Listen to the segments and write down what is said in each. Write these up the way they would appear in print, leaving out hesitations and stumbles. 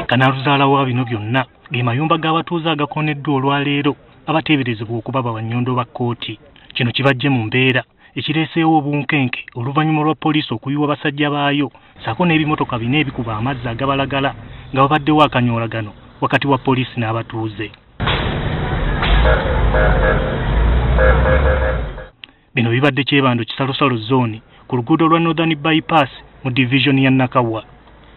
Kanaaluzaala wa bino byonna ge mayumba g'abatuuze agakoneddwa olwaleero abateeberezebwa okuba bannyondo ba kkooti. Kino kibajje mu mbeera ekireeseewo obunkenke oluvannyuma lwa poliisi okuyiwa basajja baayo ssaako n'ebimotoka bina ebikuba amazzi agabalagala nga babaddewo akanyoolagano wakati wa poliisi n'abatuuze. Bino bibadde Kyebando Kisalosalo zooni ku luguudo lwa Northern Bypass mu divizoni ya Nakawa.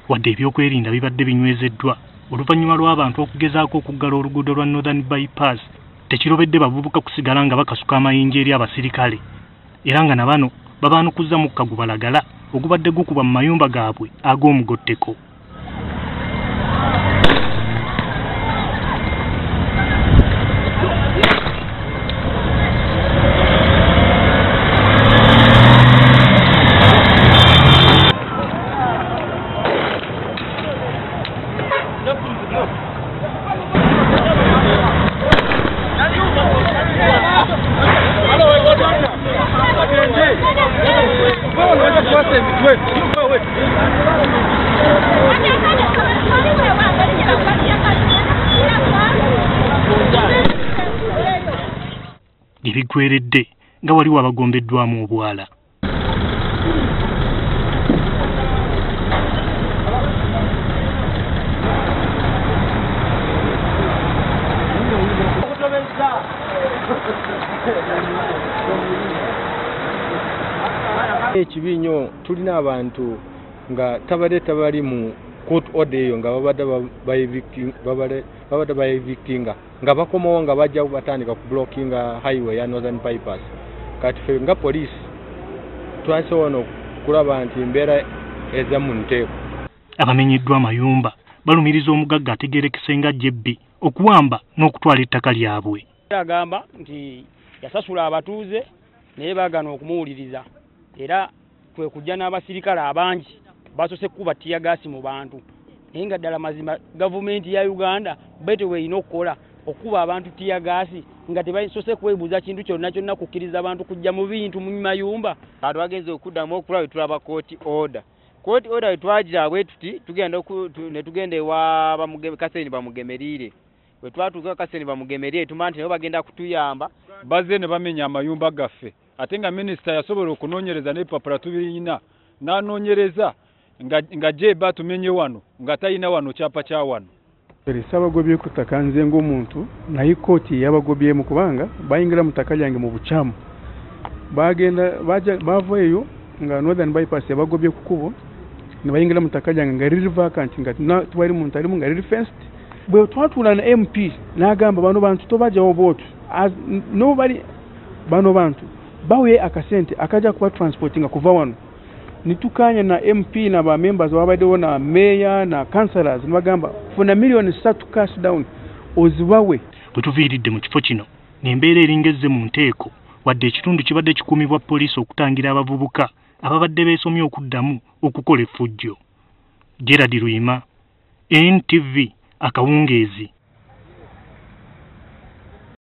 Wadde ebyokwerinda bibadde binywezeddwa oluvannyuma lw'abantu okugezaako okuggala oluguudo lwa Northern Bypass, tekirobedde bavubuka kusigala nga bakasuka amayinja eri abasirikale, era nga na bano babaanukuza mukka gubalagala ogubadde gukuba mu mayumba gaabwe ag'omugotteko. Ebigweredde nga waliwo abagombeddwamu obwala. Ekibi nnyo tulina abantu nga tabadde tabali mu court order eyo nga babadde baevictinga nga bakomawo nga bajja batandika ku blockinga highway ya Northern Bypass. Kati ffe nga poliisi twasobola okulaba nti embeera eza mu nteeko. Abamenyeddwa amayumba balumiriza omugagga ategeerekese nga Jebbi okuwamba n'okutwala ettaka lyabwe. Agamba nti yasasula abatuuze naye baagaana okumuwuliriza, era kwe kujja n'abasirikale abangi basoose kukuba ttiyagaasi mu bantu. Naye nga ddala mazima gavumenti ya Uganda bwetyo bw'erina okukola, okukuba abantu ttiyagaasi nga tebasoose kwebuuza kintu kyonna kyonna kukkiriza abantu kujja mu bintu mu mayumba. Kati twagenze okuddamu okulaba tulaba court order. Court order bwe twagira bwe tuti tugenda ne tugenda ewa Kaseni bamugemerire. Bwe twatuuka Kaseni bamugemerire tumanya nti nabo bagenda kutuyamba. Bazze ne bamenya amayumba gaffe, ate nga minisita yasobola okunoonyereza n'ebipapula tubirina n'anoonyereza nga Jebba atumenye wano nga talina wano kyapa kya wano. Saabagobye ku ttaka nze ng'omuntu, naye kkooti yabagobyemu kubanga bayingira mu ttaka lyange mu bukyamu. Bagenda bava eyo nga Northern Bypass yabagobye ku kkubo ne bayingira mu ttaka lyange nga liri vacant, nga tewali muntu alimu, nga liri fenced. Bwe twatuula na MP n'agamba bano bantu tobajjawo bw'otyo, nobali bano bantu bawe akasente akajja kuba transportinga kuva wano. Nitukanya na MP na ba members babaddewo na mayor na councillors nibagamba funa 3 million cash down ozibawe. Bwe tuviiridde mu kifo kino n'embeera eringa ezze mu nteeko, wadde ekitundu kibadde kikuumibwa poliisi okutangira abavubuka ababadde beesomye okuddamu okukola effujjo. Gerald Luyima, NTV, akawungeezi.